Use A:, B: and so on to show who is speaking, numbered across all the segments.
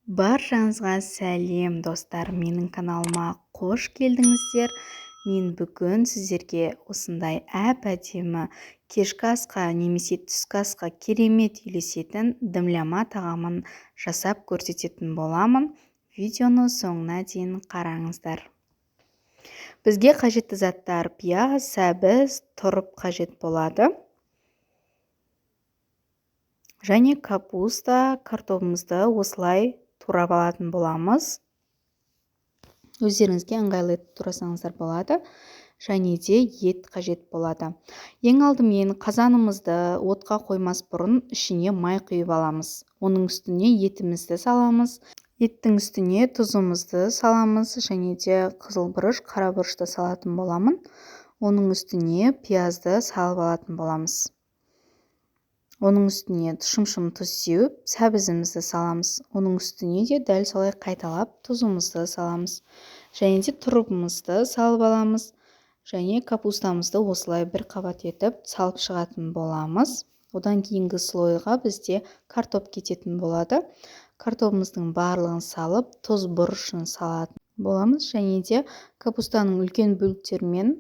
A: Баршаңызға сәлем, достар! Менің каналыма қош келдіңіздер. Мен бүгін сіздерге осындай әп-әдемі кешкі асқа немесе түскі асқа керемет үйлесетін дымляма тағамын жасап көрсететін боламын. Видеоны соңына дейін қараңыздар. Бізге қажетті заттар: пияз, сәбіз, тұрып қажет болады. Және капуста, картобымызды осылай турап алатын боламыз. Өздеріңізге ыңғайлы етіп турасаңыздар болады. Және де ет қажет болады. Ең алдымен қазанымызды отқа қоймас бұрын ішіне май құйып аламыз. Оның үстіне етімізді саламыз. Еттің үстіне тұзымызды саламыз және де қызыл бұрыш, қара бұрышты салатын боламын. Оның үстіне пиязды салып алатын боламыз. Оның үстіне шымшым тұз сеуіп, сәбізімізді саламыз. Оның үстіне де дәл солай қайталап тұзымызды саламыз. Және де тұрыбымызды салып аламыз. Және капустамызды осылай бір қабат етіп салып шығатын боламыз. Одан кейінгі слойға бізде картоп кететін болады. Картобымыздың барлығын салып, тұз бұрышын салатын боламыз. Және де капустаның үлкен бөліктерімен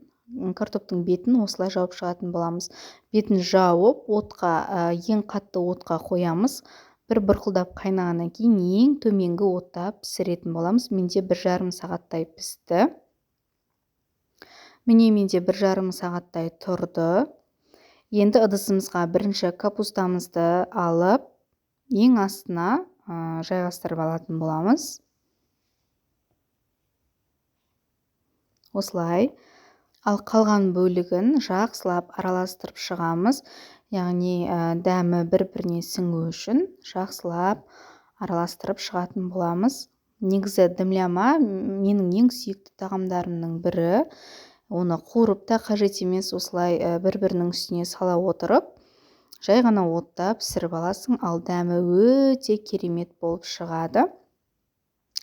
A: картоптың бетін осылай жауып шығатын боламыз. Бетін жауып, отқа, ең қатты отқа қоямыз. Бір бұрқылдап қайнағаннан кейін ең төменгі отта пісіретін боламыз. Менде 1,5 сағаттай пісті. Міне, менде 1,5 сағаттай тұрды. Енді ыдысымызға бірінші капустамызды алып, ең астына жайғастырып алатын боламыз. Осылай. Ал қалған бөлігін жақсылап араластырып шығамыз. Яғни дәмі бір-біріне сіңу үшін жақсылап араластырып шығатын боламыз. Негізі дымляма менің ең сүйікті тағамдарымның бірі. Оны қуырып та қажет емес, осылай бір-бірінің үстіне сала отырып, жай ғана отта пісіріп аласың, ал дәмі өте керемет болып шығады.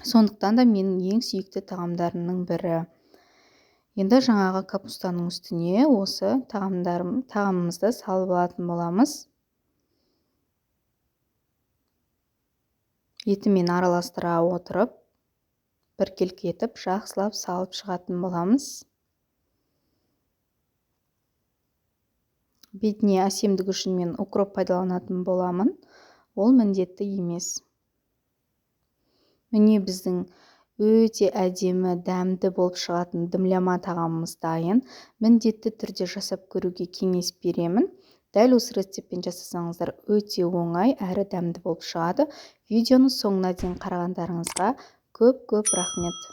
A: Сондықтан да менің ең сүйікті тағамдарымның бірі. Енді жаңағы капустаның үстіне осы тағамымызды салып алатын боламыз. Етімен араластыра отырып, біркелкі етіп жақсылап салып шығатын боламыз. Бетіне әсемдік үшін мен укроп пайдаланатын боламын. Ол міндетті емес. Міне, біздің өте әдемі, дәмді болып шығатын дымляма тағамымыз дайын. Міндетті түрде жасап көруге кеңес беремін. Дәл осы рецептпен жасасаңыздар өте оңай әрі дәмді болып шығады. Видеоны соңына дейін қарағандарыңызға көп-көп рахмет.